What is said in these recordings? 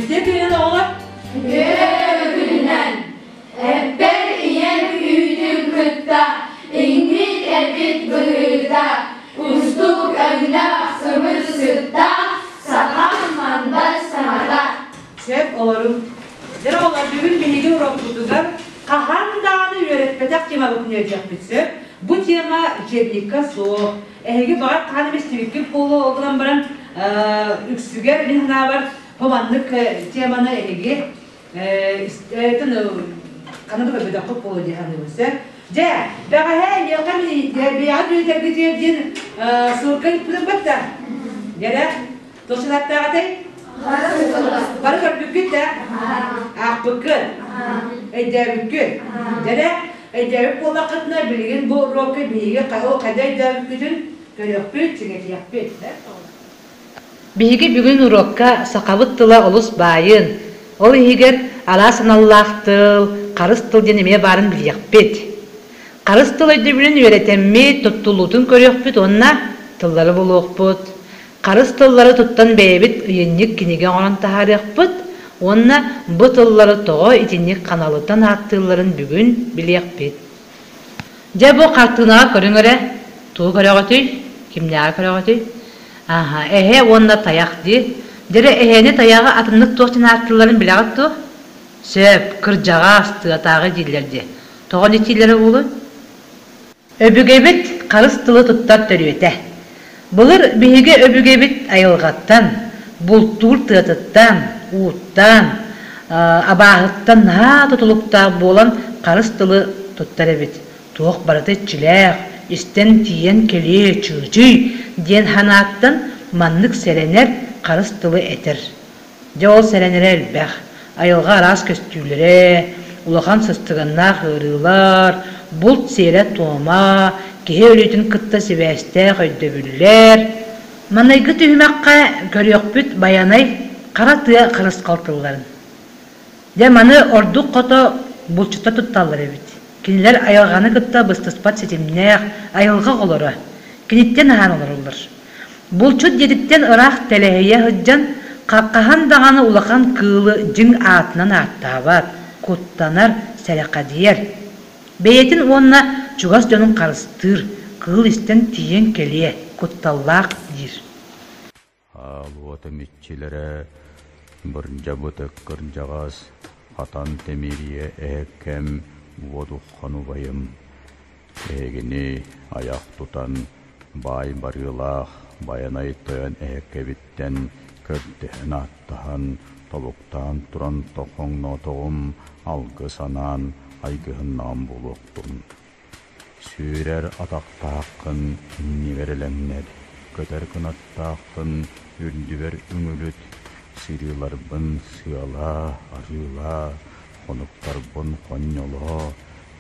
Үтүө күнүнэн оҕолор! Үтүө күнүнэн! Эппэр ийэм үүтүн кытта иҥмит эбит быһыыта, кустук өҥнөөх сымыр сыттаах сахам мандар саҥата. Сөп олоруҥ. Дьэ оҕолор, бүгүн биһиги урокпутугар хаһан даҕаны үөрэппэтэх темабытын үөрэтиэхпит сөп. Бу тема учебникка суох. Эһиги баҕар хаһан эмэ истибиккит буолуо, ол гынан баран үксүгэр мин санаабар бу маннык теманы эһиги ханна да көрбөтөххүт буолуо дии саныыбын сөп. Дьэ, бэҕэһээ эйиэхэ бэйэҕит үөрэтэргитигэр диэн ссылка ыыппытым батта. Дьэрэ, туох санааттаах этэй? Бары көрбүккүт да? Аахпыккыт? Өйдөөбүккүт? Дьэрэ, өйдөөбүт буоллаххытына, билигин бу уруокка биһиги хайда өйдөөбүккүтүн көрүөхпүт, чиҥэтиэхпит. Биһиги бүгүн уруокка сахабыт тыла олус баайын, ол иһигэр араас аналлаах тыл, харыс тыл диэн эмиэ баарын билиэхпит. Харыс тыл өйдөбүлүн үөрэтэммит, туттуллуутун көрүөхпүт уонна тыллары булуохпут. Харыс тыллары туттан бэйэбит ыйынньык кинигэ оҥорон таһаарыахпыт уонна бу тыллары тоҕо итинник ханалытан ааттыылларын бүгүн билиэхпит. Дьэ бу хартыынаҕа көрүҥ эрэ, тугу көрөҕүтүй? Кимнээҕи көрөҕүтүй? Аһа, эһэ уонна тайах дии. Дьэ эһэни тайаҕы атыннык туох диэн ааттыылларын билэҕит дуо? Сөп, кырдьаҕас, тыатааҕы дииллэр дии. Тоҕо итиилэрэ буолуой? Өбүгэбит харыс тылы туттар төрүөтэ. Былыр биһиги өбүгэбит айылҕаттан, бултуур тыатыттан, ууттан, абааһыттан наһаа тутулуктаах буолан харыс тылы туттар эбит. Туох барыта иччилээх, истэн тиийэн кэлиэ, чыычый диэн санааттан маннык сэрэнэр, харыс тылы этэр. Дьэ ол сэрэнэрэ элбэх, айылҕа араас көстүүлэрэ, улахан сыстыганнаах ыарыылар, булт сиэрэ-туома, киһи өлүүтүн кытта сибээстээх өйдөбүллэр. Маҥнайгы түһүмэххэ көрүөхпүт Байанай хара тыа харысхал тылларын. Дьэ маны ордук хото булчуттар тутталлар эбит. Кинилэр айылҕаны кытта быстыспат ситимнээх айылҕа оҕолоро, киниттэн аһаан олороллор. Булчут дьиэтиттэн ыраах тэлэһийэ сылдьан, хаһан даҕаны улахан кыылы дьиҥ аатынан ааттаабат, куттанар, сэрэхэдийэр. Бэйэтин уонна чугас дьонун харыстыыр, кыыл истэн тиийэн кэлиэ, кутталлаах диир. Аал уотум иччилэрэ бырдьабытык кырдьаҕас, хатан тимириэ эһэккэм уодуххан убайым, эһигини айах тутан баай барыылаах Байанай тойон эһэккэбиттэн көрдөһөн-ааттаһан, тобуктаан туран тохоҥноотоҕум алгыс анаан айгыһыннаҕым буолуохтун. Сүүрэр атахтааххын иннибэр элэҥнэт, көтөр кынаттааххын үрдүбэр үҥүлүт, сырыыларбын сыалаа, арыылаа, хонуктарбын хонньолоо,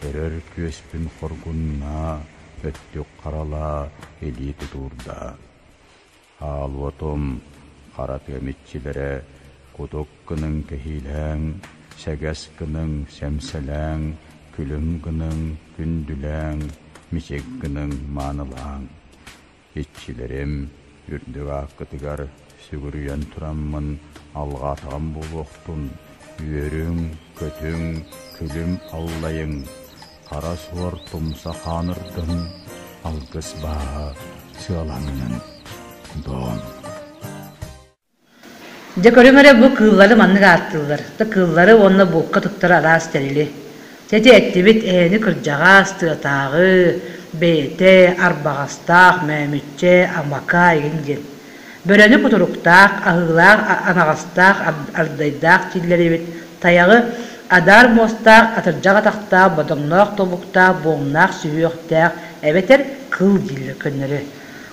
өрөр күөспүн хоргуннаа, өттүк харалаа, илии тутуурдаа. Аал уотум, хара тыам иччилэрэ, кутук гыныҥ кэһиилээҥ, сэгэс гыныҥ сэмсэлээҥ, күлүм гыныҥ күндүлээҥ, мичик гыныҥ маанылааҥ. Иччилэрим, үрдүк ааккытыгар сүгүрүйэн тураммын алҕаатаҕым буолуохтун, үөрүҥ, көтүҥ, күлүм аллайыҥ, хара суор тумса хаанырдын, алгыс бааһа сыаланнын, Дон. Дьэ көрүҥ эрэ бу кыыллары маннык ааттыыллар. Да кыыллары уонна булка туттар араас тэрили. Дьэ ити эттибит эһэни кырдьаҕас, тыатааҕы, бэйэтэ, арбаҕастаах, мөөмүччэ, амака игин диэн. Бөрөнү кутуруктаах, аһыылаах, анаҕастаах, ардайдаах дииллэр эбит. Тайаҕы адаар муостаах, атырдьах атахтаах, бодоҥноох тобуктаах, буомнаах сүһүөхтээх эбэтэр кыл дииллэр көннөрү.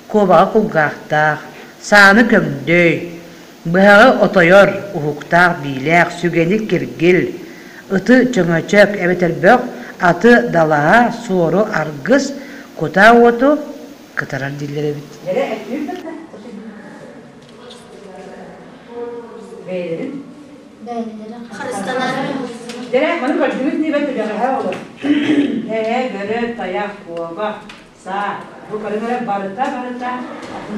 Куобаҕы кулгаахтаах, сааны көҥдөй, быһаҕы отойор, уһуктаах биилээх, сүгэни киргил, ыты чөҥөчөк эбэтэр бөх, аты далаһа, суору аргыс, кутаа уоту кытарар дииллэр эбит. Бэйэлэрин Харыстанар. Дэрэ, маны көрдүгүт дии бэт үлэҕэһэ олор. Эһэ, бөрө, тайах, куобах, саа. Бу көрүҥ эрэ барыта барыта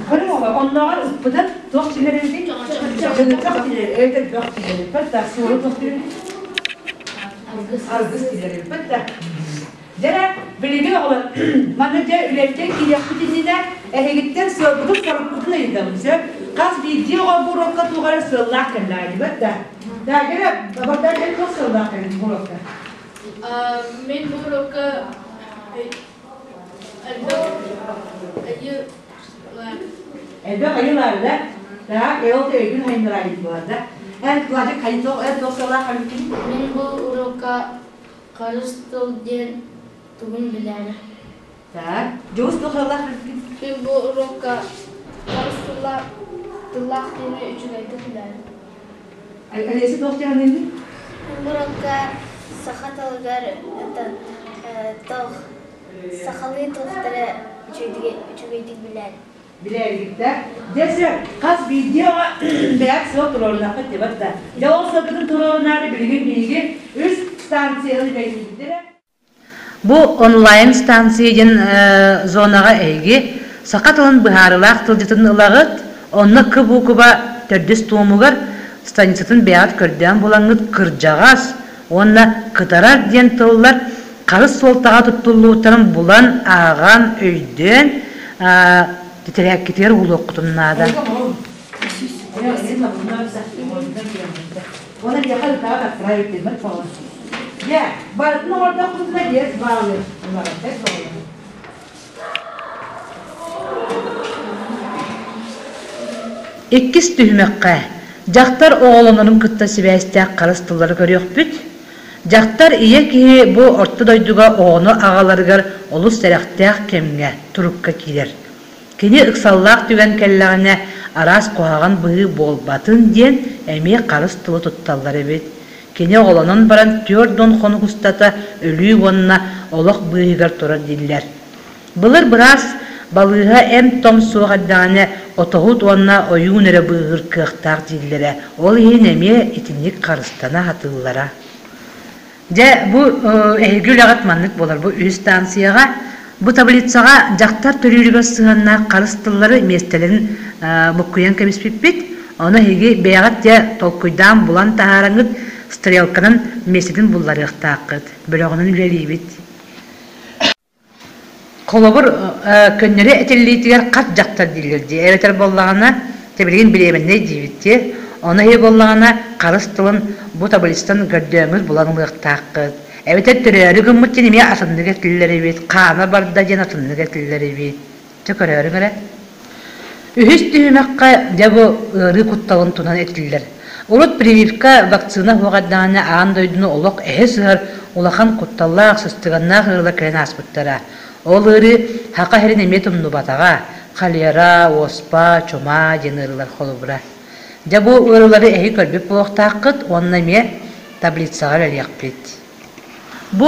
көрүҥ оҕо оннооҕор ыппытын туох тилэрибитий? Чыҥычах тилэр эбэтэр бөх тилэриппэт да суору туох тилэрибит? Аргыс тилэриппэт да. Дьэ билигин оҕолор манна дьэ үлэттэн киириэхпит иннинэ эһигиттэн сыалбытын сорукпутун ыйытабын сөп? Хас биирдии оҕо бу уруокка туох эрэ сыаллаах кэллэҕэ да? Да, дьэ бабардар эн туох сыаллаах кэллиҥ бу уруокка? Мин бу уруокка Элбэх айылаар да? Так, ол өйгүн хайыннарайын буолар да? Эн Владик хайытох эн туох сыаллаах кэлбиккин? Мин бу уруокка харыс тыл диэн тугун билээри. Так, дьоҕус туох сыаллаах кэлбиккин? Мин бу уруокка харыс тыллаах тыллаах диэни үчүгэйдик билээри. Олеся туох дьаһаныыгын? Бу уруокка саха тылыгар тыл сахалыы тыллары үчүгэйдик билэр. Билэргиттэ. Дьэ хас биирдии оҕо бэйэк сыал туруорунаххыт дебат да. Дьэ ол сылгытын туруорунаары билигин биһиги үс станцияны бэлиитирэ. Бу онлайн-станция диэн зонаҕа эһиги саха тылын быһаарыылаах тылдьытын ылаҕыт, онно К буукуба төрдүс туомугар страницатын бэйэҕит көрдөөн булаҥҥыт кырдьаҕас уонна кытарар диэн тыллар харыс суолтаҕа туттуллубуттарын булан, ааҕан, өйдөөн тэтэрээккитигэр угулуоххутун наада. Уонна биһиэхэ ытаҕа отправить диэммэт буолан. Дьэ, барытын оҥордохпутуна биэс баалы ылаҕын, бэс буолан. Иккис түһүмэххэ дьахтар оҕолонорун кытта сибээстээх харыс тыллары көрүөхпүт. Дьахтар ийэ киһи бу орто дойдуга оҕону аҕаларыгар олус сэрэхтээх кэмҥэ турукка киирэр. Кини ыксаллаах түгэн кэллэҕинэ араас куһаҕан быһыы буолбатын диэн эмиэ харыс тылы тутталлар эбит. Кини оҕолонон баран 40 хонук устата өлүү уонна олох быыһыгар турар дииллэр. Былыр быраас балыыһа эм-том суох эрдэҕинэ отоһут уонна ойуун эрэ быыһыыр кыахтаах дииллэрэ, ол иһин эмиэ итинник харыстана сатыыллара. Дьэ, бу эһиги үлэҕит маннык буолар. Бу үһүс станцияҕа бу таблицаҕа дьахтар төрүүрүгэр сыһыаннаах харыс тыллары миэстэлэрин буккуйан кэбиспиппит. Ону эһиги бэйэҕит дьэ толкуйдаан булан таһаараҥҥыт стрелканан миэстэтин булларыахтааххыт. Бөлөҕүнэн үлэлиибит. Холобур, көннөрү этиллиитигэр хат дьахтар дииллэр дии, эбэтэр буоллаҕына, билигин бириэмэннэй диибит дии. Ону иһи буоллаҕына, харыс тылын бу таблицтан көрдөөҥҥүт булан ылыахтааххыт. Эбэтэр төрөөрү гыммыт диэн эмиэ атыннык этиллэр эбит, хаана барда диэн атыннык этиллэр эбит. Чэ көрөөрүҥ эрэ. Үһүс түһүмэххэ дьэ бу ыарыы кутталын тунан этиллэр. Урут прививка вакцина суох эрдэҕинэ аан дойдуну олох эһэ сыһар улахан кутталлаах, сыстыганнаах ыарыылар кэлэн ааспыттара. Ол ыарыы Саха сирин эмиэ тумнубатаҕа, холера, оспа, чума диэн ыарыылар холобура. Дьэ бу ыарыылары эһи көрбүт буолуохтааххыт уонна эмиэ таблицаҕа үлэлиэхпит. Бу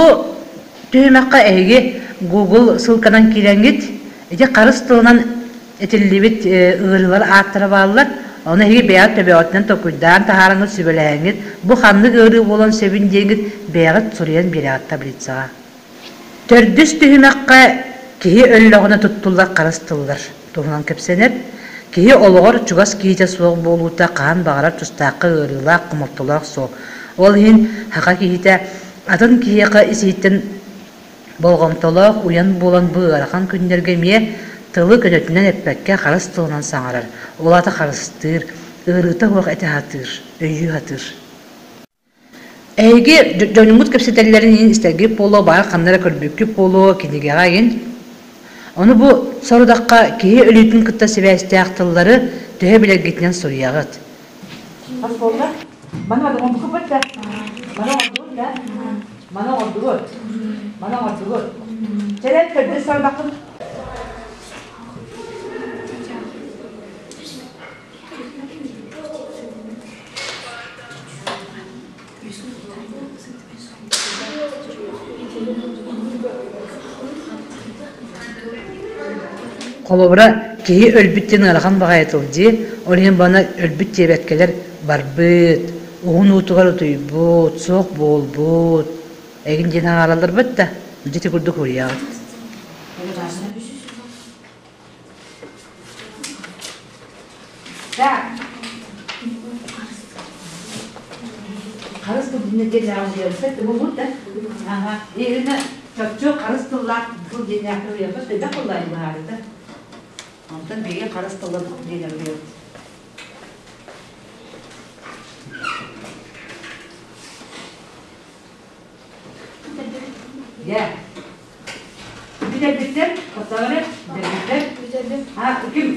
түһүмэххэ эһиги Google ссылканан киирэҥҥит, ити харыс тылынан этиллибит ыарыылар ааттара бааллар. Ону эһиги бэйэҕит төбөҕүтүнэн толкуйдаан таһаараҥҥыт, сүбэлэһэҥҥит, бу ханнык ыарыы буолуон сөбүн диэҥҥит бэйэҕит суруйан биэрэҕит таблицаҕа. Төрдүс түһүмэххэ киһи өллөҕүнэ туттуллар харыс тыллар туһунан кэпсэнэр. Киһи олоҕор чугас киһитэ суох буолуута хаһан баҕарар тустаахха ыарыылаах, хомолтолоох суол. Ол иһин саха киһитэ атын киһиэхэ ис-иһиттэн болҕомтолоох, уйан буолан бу ыарахан күннэргэ эмиэ тылы көнөтүнэн эппэккэ харыс тылынан саҥарар, ол аата харыстыыр, ыарыыта суох этэ сатыыр, өйүү сатыыр. Эһиги дьонуҥҥут кэпсэтэллэрин иһин истэргит буолуо, баҕар ханна эрэ көрбүккүт буолуо, кинигэҕэ игин. Ону бу сорудахха киһи өлүүтүн кытта сибээстээх тыллары төһө билэргитинэн суруйаҕыт. Хас буолла? Маны оҥордугут да? Маны оҥордугут да? Маны оҥордугут? Маны оҥордугут? Чэрэн төрдүс сорудаххын Холобура, киһи өлбүт диэн ыарахан баҕайы тыл дии, ол иһин бана өлбүт диэбэккэлэр барбыт, уһун уутугар утуйбут, суох буолбут, эҥин диэн аҥааралларбыт да, дьэ ити курдук уруйаҕыт. Харыс тыл диэн диэн булбут да. Аха. Ирина чопчу харыс тыллаах тыл диэннээх тылыйаппыт элбэх тыллаах быһаарыта. Онтон биһиги харыс тылла диэн ырыабыт. Дьэ. Бүтэрбиттэр, хоттору бүтэрбиттэр. А, ким?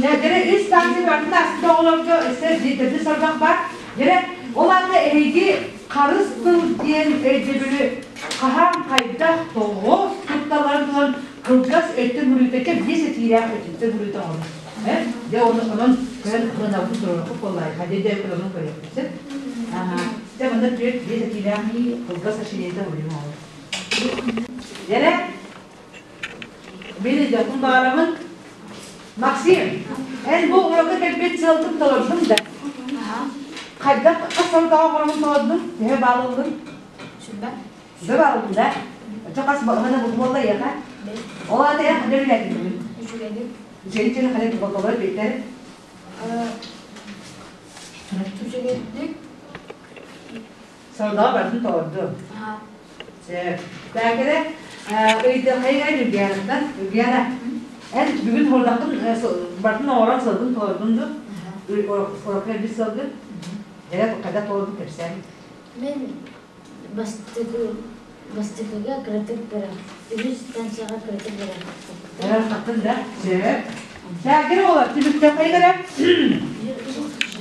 Дьэ, үс станция барытын ааспыт оҕолорго өссө төрдүс сордох бар. Дьэ, ол аата эһиги харыс тыл диэн өйдөбүлү хаһан, хайдах, тоҕо тутталларын туһунан кылгас өттүн буруйта биэс этиилээх өттүн буруйта оҥорор. Дьэ, онон көрөн ылынабын туруорукку буоллаайха. Дьэ, дьэ, онон көрүөхпүт. Аха. Дьэ, манна түөрт биэс этиилээх кылгас сочинениета буруйум оҥорор. Дьэрэ, мин дьокун баарабын. Максим, эн бу урока кэлбит сыалгын толордуҥ да? Хайдах хас сорудоҕо оҥоробун толордуҥ? Төһө баал ыллыҥ? Сүрбэ. Сүрбэ баал ыллыҥ да? Оччо хас балаһана буолла эйиэхэ? Ол аата эн ханна үлэлээтиҥ бүгүн? Үчүгэйдик. Үчүгэйдик диэн ханна толору биттэр? Үчүгэйдик. Сорудоҕо барытын толорду. Сөп. Бээкэрэ, ыйдахайга Ньургуянаттан, Ньургуяна, эн бүгүн хордаххын барытын оҥорон сылгын толордун ду? Урокка элбит сылгын? Дьэ, хайдах толордун кэпсээн. Мин бастакы бастакыга кыратык баран, үһүс станцияҕа кыратык баран Баран хаттын да? Сөп. Бээкэрэ оҕолор, түмүктэххэ эрэ.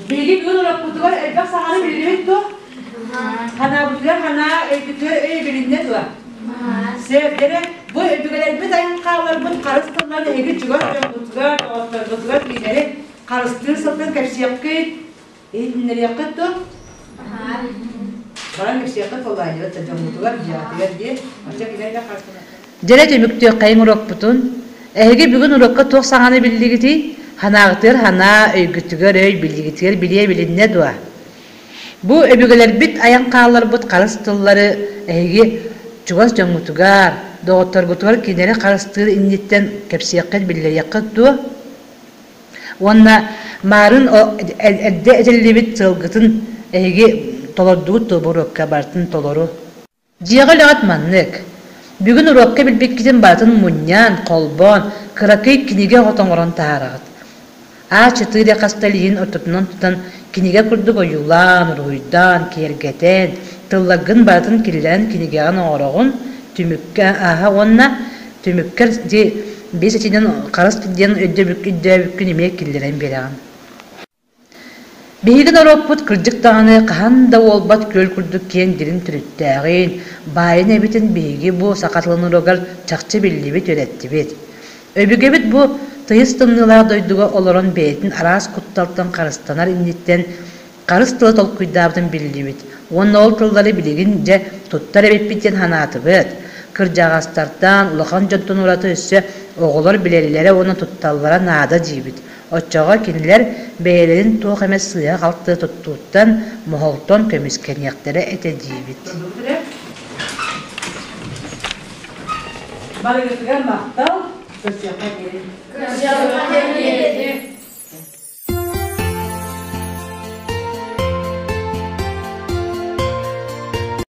Биһиги бүгүн урокпутугар элбэх саҥаны биллибит дуо? Ханаабытыгар ханаа, өйбүтүгэр өй билиннэ дуо? Сөп, дьэ бу өбүгэлэрбит айан хаалларбыт харыс тылларын эһиги чугас дьоммутугар, доҕотторгутугар кинилэри харыстыыр сылтан кэпсиэххит, иһитиннэриэххит дуо? Баран кэпсиэххит буоллаайдыбыт дьоммутугар, дьиэҕитигэр дии. Оччо кинилэр харыстаныахтара. Дьэрэ түмүктүөххэйиҥ уруокпутун. Эһиги бүгүн уруокка туох саҥаны биллигитий? Ханаағытыгар ханаа, өйгүтүгэр өй, билигитигэр билиэ билиннэ дуо? Бу өбүгэлэрбит айан хаалларбыт харыс тыллары эһиги чугас дьоҥҥутугар, доҕотторгутугар кинилэри харыстыыр инниттэн кэпсиэххит, биллэриэххит дуо? Уонна маарын эрдэ этиллибит сыалгытын эһиги толордугут дуо бу уруокка барытын толору? Дьиэҕэ үлэҕит маннык: бүгүн уруокка билбиккитин барытын мунньан, холбоон, кыракый кинигэ оҕото оҥорон таһаараҕыт. А4 хаста илииһин ортотунан тутан кинигэ курдук ойуулаан, уруһуйдаан, киэргэтэн, тылларгын барытын киллэрэн кинигэҕин оҥороҕун, түмүккэ ааһа уонна түмүккэр ити биэс этиинэн харыс диэн өйдөөбүккүн эмиэ киллэрэн биэрэҕин. Биһиги норуоппут кырдьык даҕаны хаһан да уолбат күөл курдук киэҥ дириҥ төрүттээҕин, баайын эбитин биһиги бу саха тылын уруогар чахчы биллибит, үөрэттибит. Өбүгэбит бу тыйыс тымныылаах дойдуга олорон бэйэтин араас кутталтан харыстанар инниттэн харыс тылы толкуйдаабытын биллибит уонна ол тыллары билигин дьэ туттар эбиппит диэн санаатыбыт. Кырдьаҕастартан, улахан дьонтон ураты өссө оҕолор билэллэрэ уонна тутталлара наада диибит. Оччоҕо кинилэр бэйэлэрин туох эмэ сыыһа-халты туттууттан, моһолтон көмүскэниэхтэрэ этэ диибит. Барыгытыгар махтал, көрсүөххэ диэри. Көрсүөххэ диэри.